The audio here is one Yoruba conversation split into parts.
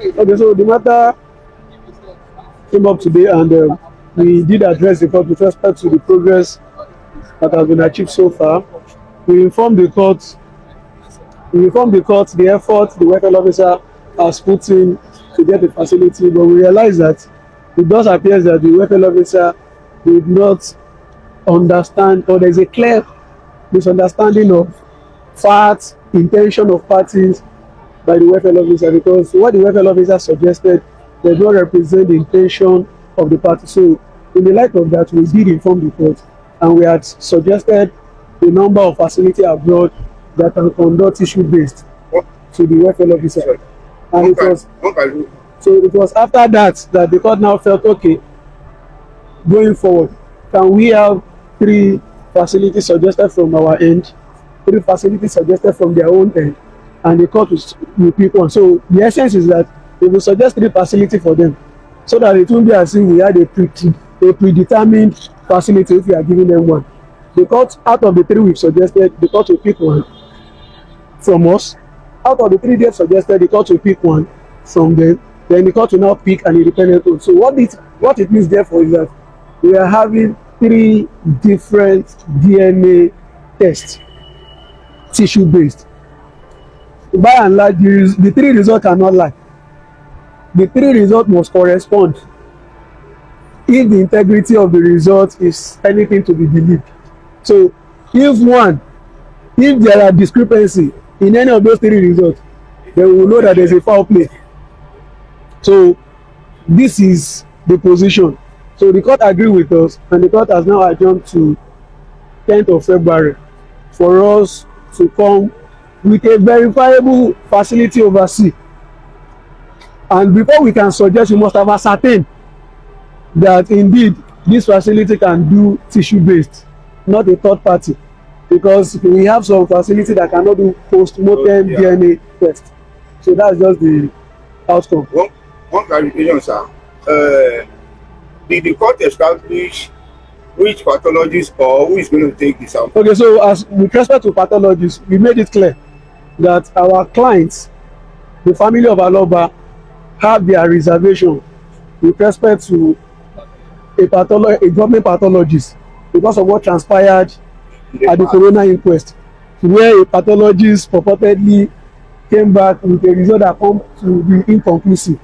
Okay, so the matter came up today, and we did address the court with respect to the progress that has been achieved so far. We informed the court, we informed the court the effort the welfare officer has put in to get the facility, but we realized that it does appear that the welfare officer did not understand, or there's a clear misunderstanding of facts, intention of parties by the welfare officer, because what the welfare officer suggested does not represent the intention of the party. So, in the light of that, we did inform the court, and we had suggested a number of facility abroad that can conduct tissue based to the welfare officer. And it was so it was after that that the court now felt, okay, going forward, can we have three facilities suggested from our end, three facilities suggested from their own end, and the court will pick one. So the essence is that we will suggest three facilities for them, so that it won't be as if we had a predetermined facility if we are giving them one. The court, out of the three we've suggested, the court will pick one from us. Out of the three they've suggested, the court will pick one from them. Then the court will now pick an independent one. So what it means therefore is that we are having three different DNA tests, tissue based. By and large, the three results cannot lie. The three results must correspond if the integrity of the result is anything to be believed. So if there are discrepancy in any of those three results, then we will know that there is a foul play. So this is the position. So the court agree with us, and the court has now adjourned to 10th of February for us to come with a verifiable facility overseas. And before we can suggest, we must have ascertained that indeed this facility can do tissue based, not a third party, because we have some facility that cannot do post-mortem DNA test. So that's just the outcome. One clarification, sir. Did the court establish which pathologist or who is going to take the sample? Okay, so as with respect to pathologists, we made it clear that our clients, the family of Aloba, have their reservation with respect to a government pathologist, because of what transpired at the coroner inquest, where a pathologist purportedly came back with a result that come to be inconclusive.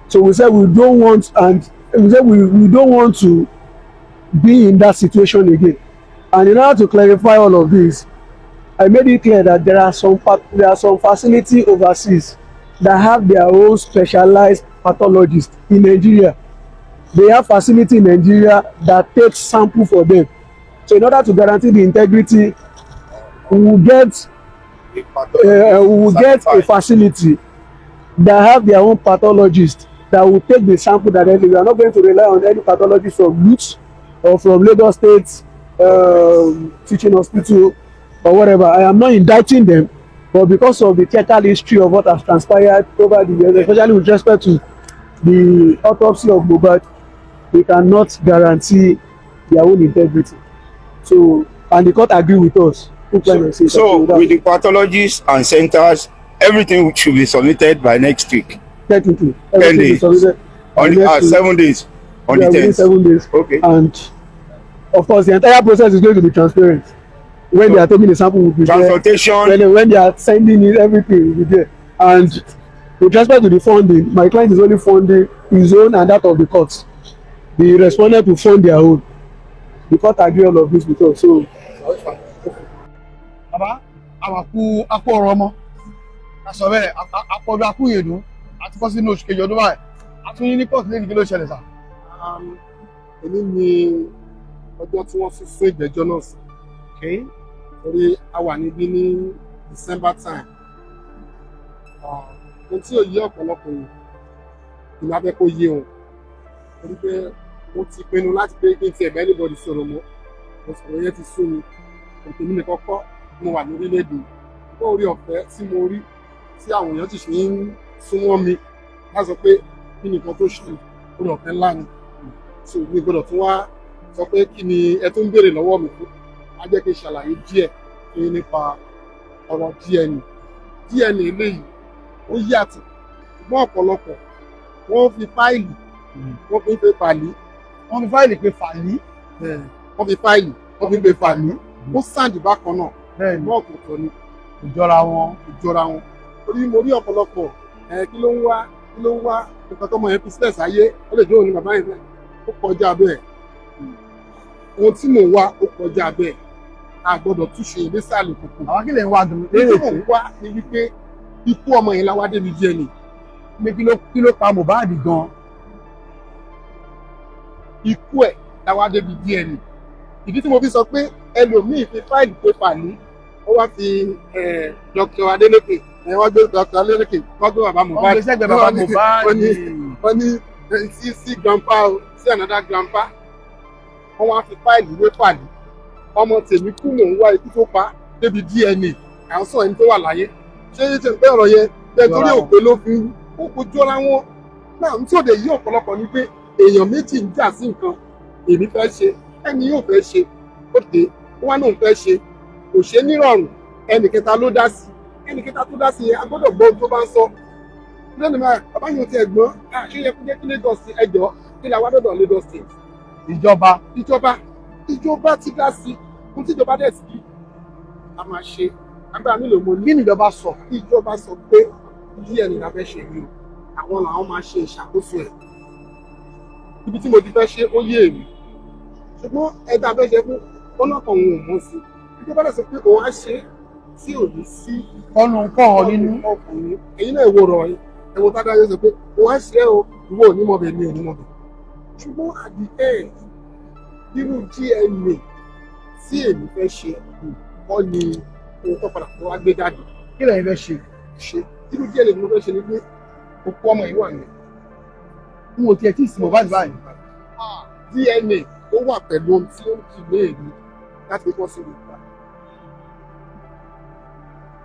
So we said we don't want, and we said we don't want to be in that situation again. And in order to clarify all of this, I made it clear that there are some facility overseas that have their own specialized pathologists in Nigeria. They have facility in Nigeria that takes sample for them. So in order to guarantee the integrity, we will get a facility that have their own pathologist that will take the sample directly. We are not going to rely on any pathologist from LUTH or from Lagos State Teaching Hospital or whatever. I am not indicting them, but because of the theatrical history of what has transpired over the years, especially with respect to the autopsy of Mohbad, we cannot guarantee their own integrity. So, and the court agree with us. So with the pathologists and centers, everything should be submitted by next week. Technically, 10 everything days. is submitted On the, next week. 7 days. On Yeah, the within 10th. 7 days. And of course, the entire process is going to be transparent. When they are taking the sample, will be there. Transportation. When they are sending it, everything will be there. And with respect to the funding, my client is only funding his own and that of the court. The respondent will fund their own. The court agree all of this with us. So Bàbá àwọn àkú akú ọ̀rọ̀ ọmọ ká sọ bẹ́ẹ̀ akọdún akúyèdún àti bọ́ sínú oṣù kejì ọdún báyìí a tún yín ní court lẹ́yìn. Kí ló ṣẹlẹ̀, sir? Èmi ni ọjọ́ tí wọ́n sún ìgbẹ́jọ́ náà sí, torí a wà níbí ní December time. Ohun tí ò yé ọ̀pọ̀lọpọ̀ èèyàn, ìlú abẹ́ kó yé wọn, torí pé mo ti pinnu láti pé kí n tiẹ̀ bá anybody sọ̀rọ̀ mọ́. Mo sọ̀rọ̀ yẹn ti sú mi. Ètò mi nìkan kọ́ mo wà ní orílẹ̀-èdè yìí. Orí ọ̀fẹ́ tí mo rí tí àwọn èèyàn sì ṣe ń súnmọ́ mi láti sọ pé kí ni nǹkan tó ṣẹlẹ̀, orí ọ̀fẹ́ ńlá ni. So mi gbọ́dọ̀ tún wá sọ pé kí ni ẹ tún ń béèrè lọ́wọ́ mi fún. Á jẹ́ kí n ṣàlàyé díẹ̀ fún yín nípa ọ̀rọ̀ DNA. DNA eléyìí, ó yàtọ̀. Ṣùgbọ́n ọ̀pọ̀lọpọ̀ wọ́n fi fáìlì, wọ́n fi ń pe fàlí. Wọ́n fi fáìlì pe fàlí. Wọ́n fi fáìlì, wọ́n fi ń pe fàlí. Ó sàǹdì bákan náà. Bẹ́ẹ̀ni. Ṣùgbọ́n ọ̀tọ̀ọ̀tọ̀ ni. Ìjọra wọn. Ìjọra wọn. Torí mo rí ọ̀pọ̀lọpọ̀ kí ló ń wá, kí ló ń wá nǹkan tọ́mọ yẹn fi sílẹ̀ sáyé, ó lè jóun ní bàbá yẹn fẹ́. Ó kọjá bẹ́ẹ̀. Ohun tí mò ń wá ó kọjá bẹ́ẹ̀. A gbọ́dọ̀ túṣe nísàlẹ̀ kòkò. Àwọn kí lè ń wá dùn lérè tí mò ń wá ni wípé ikú ọmọ yẹn la wá débi DNA. Pé kí ló pa Mohbad gan? Ikú ẹ̀ la wá débi DNA. Ìdí tí mo fi sọ pé ẹlòmíì fi fáìlì pépà ní, ó wá fi Dr. Adeleke, wọ́n gbé Dr. Adeleke, wọ́n gbé bàbá Mohbad. Wọ́n gbé sẹ́gbẹ̀ẹ́ bàbá Mohbad. Wọ́n ní sí grandpa o, sí another grandpa. Wọ́n wá fi fáìlì wé fàlì. Ọmọ tèmi kú, mò ń wá ikú tó pa débi DNA. À ń sọ ẹni tó wà láyé. Ṣé ṣe ń pẹ́ ọ̀rọ̀ yẹn? Bẹ́ẹ̀ torí òpè ló fi ó kó jọra wọn. Náà tí òde yí ọ̀pọ̀lọpọ̀ ni pé èèyàn méjì ń jà sí nǹkan. Èmi fẹ́ ṣe, ẹni yóò fẹ́ ṣe, ó dé, ó wá náà fẹ́ ṣe. Kò ṣe nírọ̀rùn, ẹnì kẹta ló dá sí. Ẹnì kẹta tó dá sí yẹn, a gbọ́dọ̀ gbọ́ ohun tó bá ń sọ. Lẹ́nu máa, bàbá yóò ti ẹ̀gbọ́n, ṣé yẹ kó jẹ́ kí Lagos ẹjọ́ kí la wá dọ̀dọ̀ Lagos State. Ìjọba. Ìjọba ti dá sí. Ohun tí ìjọba dẹ̀ sí, a máa ṣe. Agbára mélòó mo ní? Kí ni ìjọba sọ? Ìjọba sọ pé DNA la fẹ́ ṣe yìí o. Àwọn làwọn máa ṣe ìṣàkóso ẹ̀. Ibi tí mo ti fẹ́ ṣe ó yé èmi. Ṣùgbọ́n ẹ̀dá fẹ́ ṣe fún ọlọ́kàn òun ò mọ̀ sí. Ìjọba dẹ̀ sọ pé òun á ṣe tí ò ní sí. Kọ́nu kọ́ ọ nínú. Ọkùnrin ẹ̀yin náà wo rọ̀ yín. Ẹ̀wọ̀n tá a dájọ́ sọ pé òun á ṣe o, ìwọ ò ní mọ̀ bẹ̀ ni ò ní mọ̀ bẹ̀. Ṣùgbọ́n at the end, irú DNA tí èmi fẹ́ ṣe kọ́ ni ohun tó padà tó wá gbé jáde. Kí lẹ̀yin fẹ́ ṣe? Ṣe irú DNA tí mo fẹ́ ṣe ni pé òkú ọmọ yìí wà ní. N ò tiẹ̀ tí ì sin Mohbad báyìí. DNA ó wà pẹ̀lú ohun tí ó ń kì lé èmi láti fi kọ́ sí ìgbà.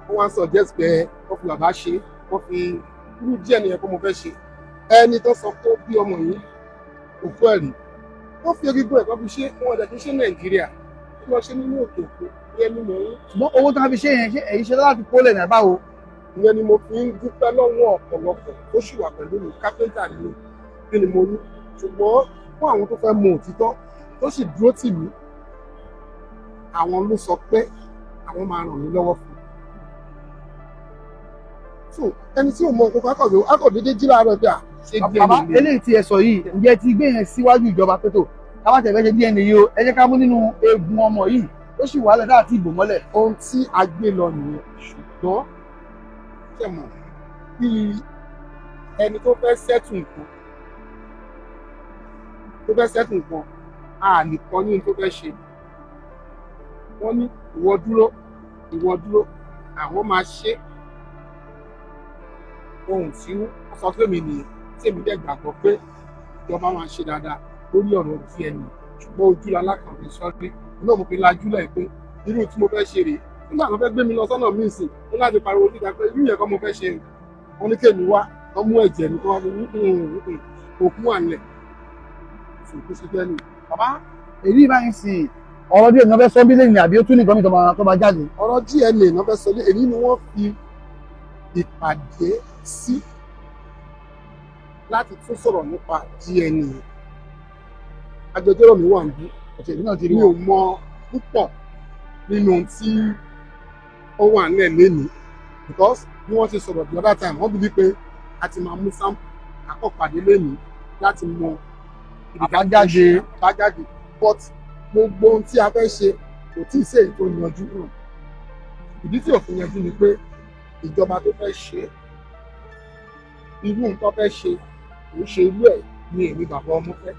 Wọ́n wá ń suggest pé wọ́n fi bàbá ṣe, wọ́n fi irú DNA yẹn kó mo fẹ́ ṣe. Ẹni tó sọ pé ó bí ọmọ yìí òkú ẹ̀ rí. Wọ́n fi egungun ẹ̀ kan fi ṣe, wọ́n ọ̀dà kì í ṣe Nàìjíríà. Wọ́n lọ ṣe nínú òkè òkun, ìyẹn ni mò ń. Ṣùgbọ́n owó tó wọ́n fi ṣe yẹn, ṣé èyí ṣe láti kólẹ̀ ní àbáwo? Ìyẹn ni mo fi ń dúpẹ́ lọ́wọ́ ọ̀pọ̀lọpọ̀ tó ṣì wà pẹ̀lú mi, kápẹ́ńtà ni kí ni mo ní. Ṣùgbọ́n fún àwọn tó fẹ́ mọ òtítọ́ tó sì dúró tì mí, àwọn ló sọ pé àwọn máa ràn mí lọ́wọ́ fún un. So ẹni tí ò mọ nǹkan akọ̀wé akọ̀dédé jí láàárọ̀ pé à ṣe DNA. Bàbá eléyìí tí ẹ sọ yìí, ǹjẹ́ ti gbé yẹn síwájú ìjọba pé tó káwá tẹ̀ fẹ́ ṣe DNA yìí o, ẹ jẹ́ ká mú nínú eegun ọmọ yìí ó sì wà lẹ́dá àti ìbò mọ́lẹ̀. Ohun tí a gbé lọ nìyẹn, ṣùgbọ́n ṣe mọ̀ bí ẹni tó fẹ́ sẹ́tù nǹkan tó fẹ́ sẹ́tù nǹkan a lè kọ́ ní ohun tó fẹ́ ṣe. Wọ́n ní ìwọ dúró, ìwọ dúró, àwọn máa ṣe. Ohun tí wọ́n sọ fún mi nìyẹn, tí èmi dẹ̀ gbàgbọ́ pé ìjọba máa ṣe dáadáa lórí ọ̀rọ̀ DNA. Ṣùgbọ́n ojú lalákànfin sọ́rí, òun náà mo fi lajú lẹ̀ pé irú tí mo fẹ́ ṣe rèé. Nígbà tó fẹ́ gbé mi lọ sọ́nà míì sìn, ó láti pariwo síta pé irú yẹn kọ́ mo fẹ́ ṣe. Wọ́n ní kémi wá, wọ́n mú ẹ̀jẹ̀ mi kó wá fi òkú wà nílẹ̀. Sòkú sí fẹ́ nù. Bàbá èyí báyìí sì ọ̀rọ̀ díẹ̀ ní wọ́n fẹ́ sọ bílẹ̀ ní àbí ó tún nìkan mi tó máa jáde. Ọ̀rọ̀ DNA ní wọ́n fẹ́ sọ lé, èyí ni wọ́n fi ìpàdé sí láti tún sọ̀rọ̀ nípa DNA. Agbẹjọ́rò mi wà níbí, mi ò mọ púpọ̀ nínú ohun tí ó wà nílẹ̀ lénìí because bí wọ́n ti sọ̀rọ̀ the other time, wọ́n bí pé a ti máa mú sample àkọ́pàdé lénìí láti mọ àbájáde. Àbájáde, but gbogbo ohun tí a fẹ́ ṣe kò tí ì sí èyí tó yanjú náà. Ìdí tí òfin yanjú ni pé ìjọba tó fẹ́ ṣe irú nǹkan fẹ́ ṣe kò ṣe irú ẹ̀ ni èmi bàbá ọmọ fẹ́.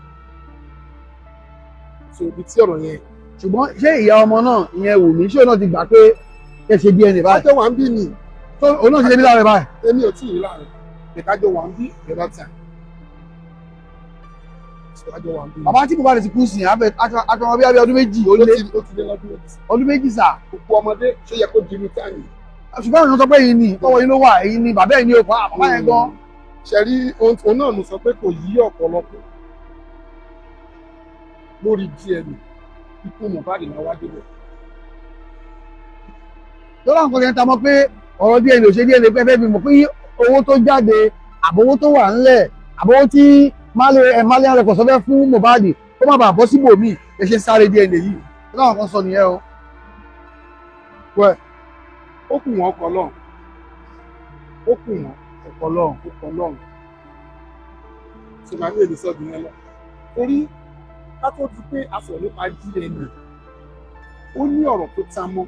So ibi tí ọ̀rọ̀ yẹn. Ṣùgbọ́n ṣé ìyá ọmọ náà ìyẹn Wùmí ṣé òun náà ti gbà pé ẹ ṣe DNA báyìí? Àjọ wà ń bí ni. Tó òun náà ti ṣe bí láàrẹ báyìí? Èmi ò tí ì rí láàrẹ. Ìkájọ wà ń bí the other time. Àjọ wà ń bí. Bàbá tí Mohbad ti kú sí akọ̀wé bí ọdún méjì ó lé. Ó ti lé lọ́dún méjì. Ọdún méjì sà. Òkú ọmọdé ṣé yẹ kó dirú táyì? Ṣùgbọ́n àwọn èèyàn sọ pé èyí ni tọwọ́ yín ló wà, èyí ni bàbá ẹ̀ ní okùn bàbá yẹn gan. Ṣe rí ohun náà mo sọ pé kò yí ọ̀pọ̀lọpọ̀ lórí DNA ikú Mohbad náà wá débẹ̀. Lọ́la nǹkan kẹta mọ̀ pé ọ̀rọ̀ DNA ò ṣe DNA pé fẹ́ fi mọ̀ pé owó tó jáde Àbówó tó wà ńlẹ̀, àbówó tí Marlian Records fẹ́ fún Mohbad kó má bàa bọ́ síbòmíì ẹ ṣe ń sáré DNA yìí. Ó láwọn kan sọ nìyẹn o. Wẹ́ ó kù wọ́n kọ́ lọ́hùn, ó kù wọ́n ọkọ lọ́hùn. Ó kọ́ lọ́hùn. Ṣe máa ní èdè sọ́ọ̀dù yẹn lọ? Torí ká tó di pé a sọ̀rọ̀ nípa DNA, ó ní ọ̀rọ̀ tó ta mọ́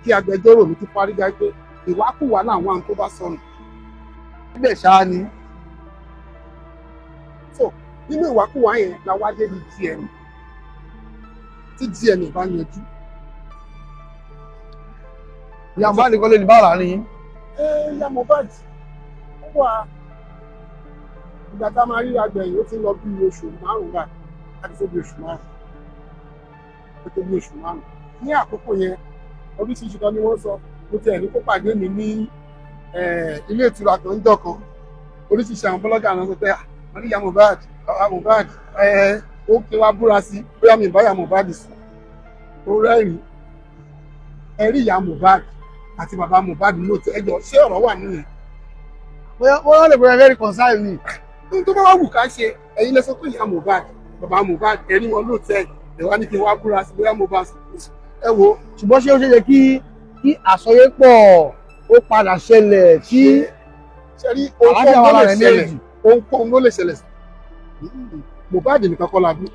kí agbẹjọ́rò mi ti fárígá pé ìwákùwà làwọn àwọn tó bá sọnù. Síbẹ̀ ṣáá ni. So nínú ìwákùwà yẹn la wá débi DNA. Tí DNA bá yanjú. Ìyá Mohbad kọ́lé ní báwo láàrin yín? Ẹ ìyá Mohbad ó wà, ìgbà tá a máa ríra gbẹ̀yìn ó ti ń lọ bí oṣù 5 báyìí, láti tó bí oṣù 5, ó tó bí oṣù 5. Ní àkókò yẹn oríṣiríṣi kan ni wọ́n sọ. Mo tiẹ̀ ní kó pàdé mi ní ilé ìtura kan ń jọ kan. Oríṣiríṣi àwọn bọ́lọ́gà náà sọ pé wọ́n ní ìyá Mohbad, bàbá Mohbad, ó kí wá búra sí bóyá mi bá ìyá Mohbad sùn. Ó rẹ́rìn-ín. Ẹ rí ìyá Mohbad àti bàbá Mohbad lóòótọ́, ẹjọ́ ṣé ọ̀rọ̀ wà nìyẹn? Bóyá wọ́n lè bóyá very concerned ni. Ohun tó bá wà wù ká ṣe, ẹ̀yin lẹ sọ pé ìyá Mohbad, bàbá Mohbad, ẹ̀rí wọn lóòótọ́, ẹ̀ wá ní kí n wá búra sí bóyá mo bá sùn. Ẹ wo. Ṣùgbọ́n ṣé ó ṣe yẹ kí àsọyépọ̀ ó padà ṣẹlẹ̀ tí ṣe rí àlàáfíà ohunkóhun wà ló lè láàrin ṣẹlẹ̀, méjì? ohunkóhun ló lè ṣẹlẹ̀. Mohbad nìkan kọ́ la bí,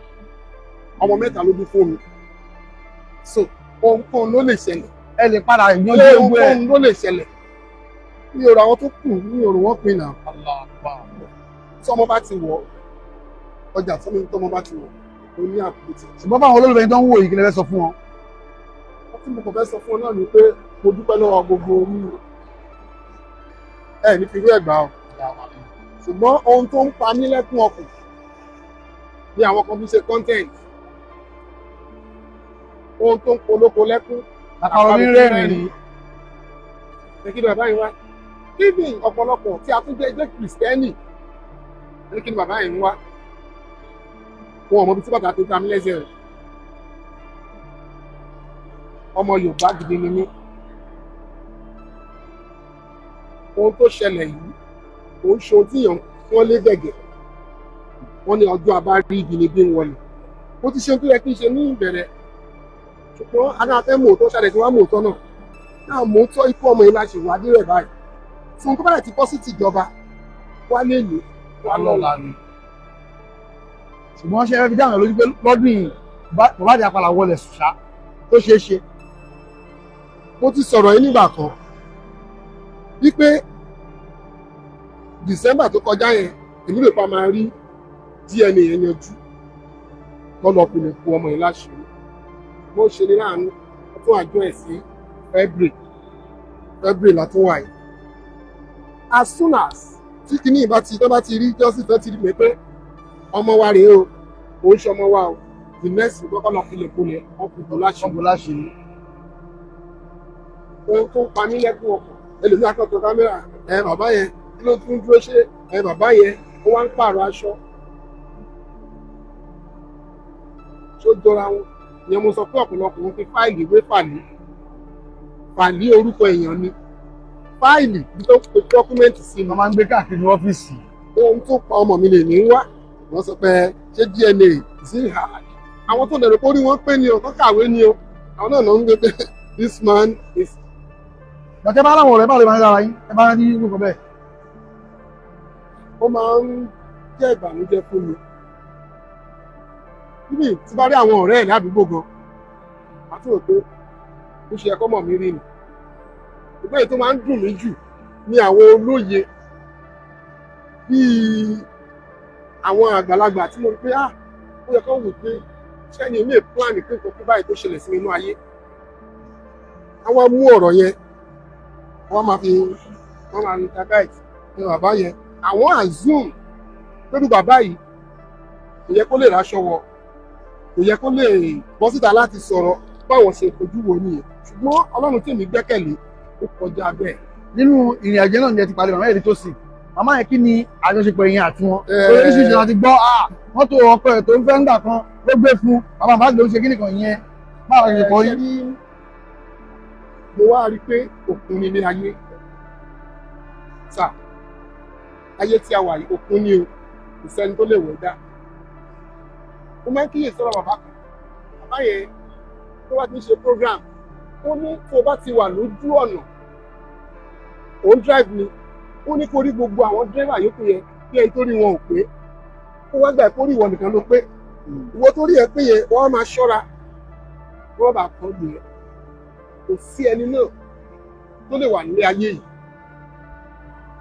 ọmọ 3 ló bí fún mi, so ohunkóhun ló lè ṣẹlẹ̀. Ẹ lè padà yanjú gbogbo ẹ̀. Ohunkóhun ló lè ṣẹlẹ̀. Mi ò rò àwọn tó kù, mi ò rò wọ́n pin náà. Tí ọmọ bá ti wọ̀ ọjà, tọmọ bá ti wọ̀, ó ní àpótí. Ṣùgbọ́n báwọn olólùfẹ́ yín tó ń wò yìí, kí lẹ fẹ́ sọ fún wọn? Tí mo kàn fẹ́ sọ fún ọ náà ni pé mo dúpẹ́ lọ́wọ́ gbogbo yín, ẹ ní fi irú ẹ̀ gbà ọ́. Ṣùgbọ́n ohun tó ń pa mí lẹ́kún ọkàn ni àwọn kan fi ṣe content. Ohun tó ń polóko lẹ́kún Àkàrà mi rẹ́rìn-ín. Ẹ kí ni bàbá yìí wá? Even ọ̀pọ̀lọpọ̀ tí a tún jẹ́ jẹ́ kìrìsìtẹ́nì ní kí ni bàbá yìí ń wá? Wọn ò mọ ibi tí bàtà tó ta mí lẹ́sẹ̀ rẹ̀. Ọmọ Yorùbá gidi ni mí. Ohun tó ṣẹlẹ̀ yìí kò ń ṣe ohun tí èèyàn wọ́n lé gẹ̀gẹ̀. Wọ́n ní ọjọ́ abárí ibi ni bí ń wọlé. Ó ti ṣe ohun tó yẹ kí n ṣe ní ìbẹ̀rẹ̀, ṣùgbọ́n adáfẹ́ mòótọ́ ṣàlẹ̀ tí wọ́n á mòótọ́ náà náà mòótọ́. Ikú ọmọ yìí la ṣe wádìí rẹ̀ báyìí. Tí ohun tó bá dẹ̀ ti bọ́ sí tìjọba wá lè lò wá lọ́la ni. Ṣùgbọ́n ṣé ẹ fi dáhùn lójú pé lọ́dún yìí Mohbad apàlà wọlé ṣá tó ṣeé ṣe? Mo ti sọ̀rọ̀ yìí nígbà kan wípé December tó kọjá yẹn, èmi lè pa máa rí DNA yẹn yanjú lọ́lọ́ fi lè ku ọmọ yìí láṣìírí. Mo ṣe ní láàánú, ó tún àjọ ẹ̀ sí February. February la tún wà yìí. As soon as tí kinní ìbá ti tán, bá ti rí justice tán, ti rí pé ọmọ wa rèé o, òun ṣe ọmọ wa o, the next thing kọ́kọ́ lọ fi lè kulẹ̀ ọkùnrin láṣìírí. Ọ̀bùn láṣìírí. Ohun tó ń pa mí lẹ́kún ọkàn, ẹlòmíà kan tó kámẹ́rà ẹ, bàbá yẹn kí ló tún dúró ṣe? Ẹ bàbá yẹn ó wá ń pààrọ̀ aṣọ tó jọra wọn. Ìyẹn mo sọ pé ọ̀pọ̀lọpọ̀ ń fi fáìlì wé fàlí. Fàlí orúkọ èèyàn ni, fáìlì bí tó pe document sí ni. Wọ́n máa ń gbé káàkiri ní ọ́fíìsì. Ohun tó pa ọmọ mi lè ní wá. Wọ́n sọ pé ṣé DNA is it hard? Àwọn tó dẹ̀rẹ̀ pórí wọn pé ni o, tó kàwé ni o, àwọn náà ló ń gbé pé this man is. Bàtẹ́ bá láwọn ọ̀rẹ́ bá lè máa ń dára yín, ẹ bá ní irú kan bẹ́ẹ̀. Ó máa ń jẹ́ ìbànújẹ́ fún mi níbi tí bá rí àwọn ọ̀rẹ́ ẹ̀ ládùúgbò gan, màá tún rò pé ó ṣe ẹ̀kọ́ mọ̀ mí rí ni. Ìgbẹ́ tó máa ń dùn mí jù ni àwọn olóye bíi àwọn àgbàlagbà tí mo rí pé ah, ó yẹ kó wù pé ṣẹ́ni ilé plan pé nǹkan tó báyìí tó ṣẹlẹ̀ sí mi inú ayé, àwọn mú ọ̀rọ̀ yẹn, wọ́n máa fi wọ́n máa rí tagaite ní bàbá yẹn. Àwọn assume pẹ̀lú bàbá yìí kò yẹ kó lè ráṣọ wọ̀, kò yẹ kó lè bọ́ síta láti sọ̀rọ̀. Báwọn ṣe fojú wo nìyẹn, ṣùgbọ́n Ọlọ́run tí èmi gbẹ́kẹ̀lé ó kọjá bẹ́ẹ̀. Nínú ìrìn àjò náà ni ẹ ti pàdé màmá yẹn tó sì màmá yẹn, kí ni àjọṣepọ̀ yẹn àti wọn? Oríṣiríṣi láti gbọ́, mọ́tò ọkọ ẹ̀ tó ń fẹ́ ńgbà kan ló gbé fún bàbá bàbá ló ń ṣe kíni kan yẹn, báwo ni àjọṣepọ̀ yín? Mo wá rí i pé òkun ni ilé ayé sà. Ayé tí a wà yìí òkun ni o, kò sẹ́ni tó lè wẹ̀ dá. Mo máa ń kíyè sọ́rọ̀ bàbá kan. Bàbá yẹn tó bá ti ń ṣe program, ó ní tó bá ti wà lójú ọ̀nà, òun drive ni, ó ní kó rí gbogbo àwọn driver yòókù yẹn bí ẹni tó rí wọn ò pé. Ó wá gbà kó rí ìwọ nìkan ló pé. Ìwọ tó rí ẹ pé yẹn, wọ́n á máa ṣọ́ra. Wọ́n bá kọ́ lù ẹ́. Kò sí ẹni náà tó lè wà nílé ayé yìí.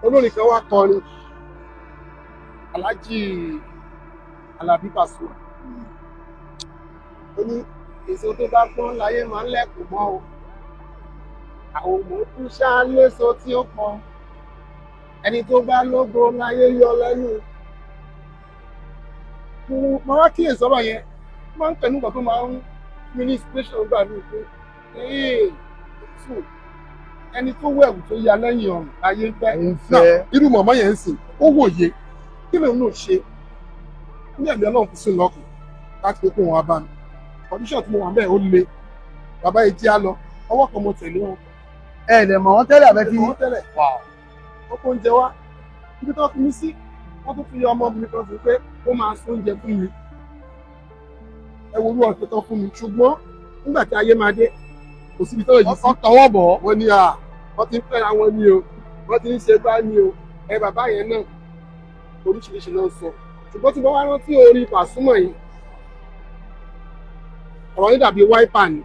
Olórin kan wá kọrin, Alhaji Alabi Pasuma. Ó ní èso tó bá pọ́n láyé máa ń lẹ́kùn mọ́ o. Àwọn ọmọ kú ṣá léso tí ó pọ́n. Ẹni tó bá lógo láyé yọ lẹ́nu. Mo wá kíyèsí ọ̀rọ̀ yẹn, mo máa ń pẹ̀lú nǹkan tó máa ń mi ní inspiration gbà mí pé ee ẹni tó wẹ̀wù tó ya lẹ́yìn ọ̀run láyé ń fẹ́. Náà irú mọ̀mọ́ yẹn ń sìn, ó wòye kí lòun náà ṣe ní ẹ̀mí Ọlọ́run fi sùn lọ́kùn láti pé kó wọn wá bá mi. Condition tí mo wà bẹ́ẹ̀ ó le, bàbá yìí jí á lọ, ọwọ́ kan mo tẹ̀lé wọn. Ẹ dẹ̀ mọ̀ wọ́n tẹ́lẹ̀ àbẹ́ tí. Wọ́n tẹ́lẹ̀ wọ́n kó oúnjẹ wá ibi tó fi mí sí, wọ́n tún fi ọmọ mi kan fún pé ó máa sún oúnjẹ fún mi. Ẹ wo orú ọ̀sẹ̀ tó fún mi, ṣùgbọ́n nígbà tí ayé máa dé kò síbi tó yìí sí. Wọ́n tọwọ́ bọ̀. Wọ́n ní à wọ́n ti ń fẹ́ra wọn ni o, wọ́n ti ń ṣe bá ni o, ẹ bàbá yẹn náà oríṣiríṣi náà sọ. Ṣùgbọ́n tí wọ́n wá rántí orin Pasuma yìí, ọ̀rọ̀ yìí dàbí wáìpà ni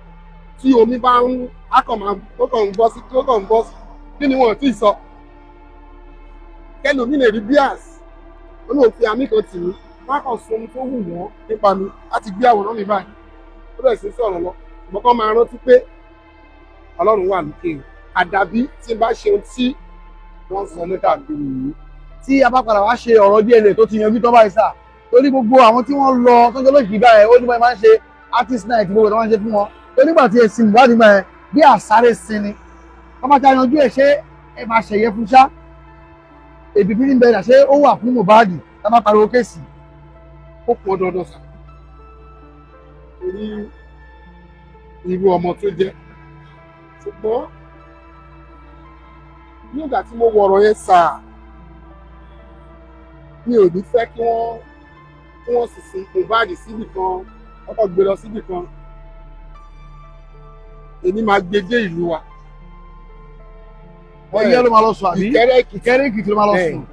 tí omi bá ń ó kàn ń bọ́ sí ó kàn ń bọ́ sí kí ni wọn ò tí ì sọ. Kẹ́lòmí lè rí bíàs, ó lóun fi àmì kan tì mí, wọ́n á kàn sọ ohun tó wù wọ́n nípa mi láti gbé àwòrán mi báyìí. Ó bẹ̀rẹ̀ sí sọ̀rọ̀ lọ, ṣùgbọ́n kán máa rántí pé Ọlọ́run wà lókè o. Àdàbí tí n bá ṣe ohun tí wọ́n sọ nípa mi. Tí a bá padà wá ṣe ọ̀rọ̀ DNA tó ti yanjú tán báyìí sà, torí gbogbo àwọn tí wọ́n lọ tọ́jú olókìkí báyìí, ó ní wọ́n máa ń ṣe artist night gbogbo tó máa ń ṣe fún wọn. Tó nígbà tí èsì ìwádìí gbà yẹn bí àsáré sin ni, wọ́n bá ti yanjú ẹ̀ ṣé ẹ máa ṣẹ̀yẹ fún ṣá. Èbí bí ń bẹ̀rẹ̀ ṣé ó wà fún Mohbad tá a bá pariwo kéèsì. Ó pọn dandan sà, torí irú ọmọ tó jẹ́. Ṣùgbọ́n nígbà tí mo wọ ọ̀rọ̀ yẹn sà, mi ò ní fẹ́ kí wọ́n sì sin Mohbad síbì kan, ọkọ̀ gbé lọ síbì kan. Èmi máa gbé dé ìlú wa. Ọyẹ́ ló máa lọ sùn àbí? Ìkẹ́rẹ́ Èkìtì. Ìkẹ́rẹ́ Èkìtì ló máa lọ sùn.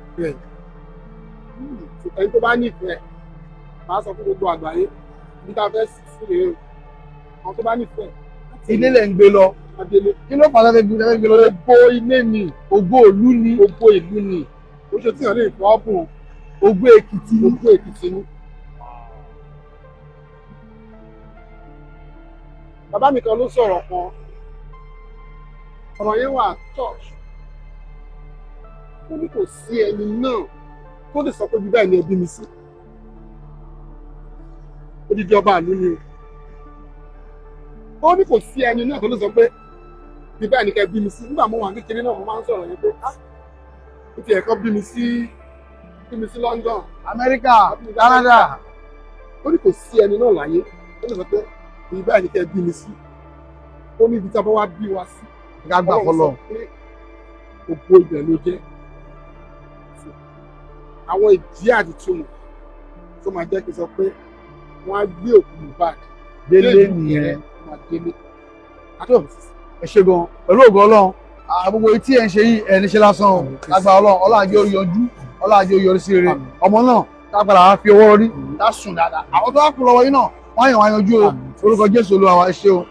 Ẹni tó bá nífẹ̀ẹ́ máa sọ fún gbogbo àgbáyé bí tá a fẹ́ sí rèé o. Àwọn tó bá nífẹ̀ẹ́. Ilé lẹ̀ ń gbé lọ. Kí ló fà á fẹ́ gbé lọ? Ògo ilé ni. Ògo ìlú ni. Ògo ìlú ni. Ó ṣe tí èèyàn lè fọ́ bùn. Ògo Èkìtì. Ògo Èkìtì ni. Bàbá mi kan ló sọ̀rọ̀ kan. Ọ̀rọ̀ yẹn wà church. Ó ní kò sí ẹni náà tó lè sọ pé bíbá ẹni ẹbí mi sí. Odidi ọba ìlú ni o. Ó ní kò sí ẹni náà tó lè sọ pé bíbá ẹni kẹ bí mi sí. Nígbà mo wà kékeré náà mo máa ń sọ̀rọ̀ yẹn pé ah ó ti ẹ̀kọ́ bí mi sí London, Amẹ́ríkà, Canada. Ó ní kò sí ẹni náà láyé tó lè sọ pé bíbá ẹni kẹ bí mi sí. Ó ní ibi tí a bá wá bí wa sí. Ká gbà fọlọ́. Ògo ibẹ̀ ló jẹ́. Àwọn ìdí àdìtúmọ̀ tó máa jẹ́ kí n sọ pé wọ́n á gbé òkú Mohbad délé nìyẹn. Délé. Ẹ ṣe gan pẹ̀lú ògo Ọlọ́run, gbogbo etí ẹ̀ ń ṣe yìí ẹ̀ ní ṣe lásán o. Lágbára Ọlọ́run, Ọlọ́run á jẹ́ ó yọjú, Ọlọ́run á jẹ́ ó yọrí sí rere. Ọmọ náà tá a padà wá fi ọwọ́ rí tá a sùn dáadáa. Àwọn tó wá kú lọ́wọ́ yìí náà wọ́n á yàn wá yanjú o. Orúkọ Jésù Olúwa wa, ẹ ṣé o.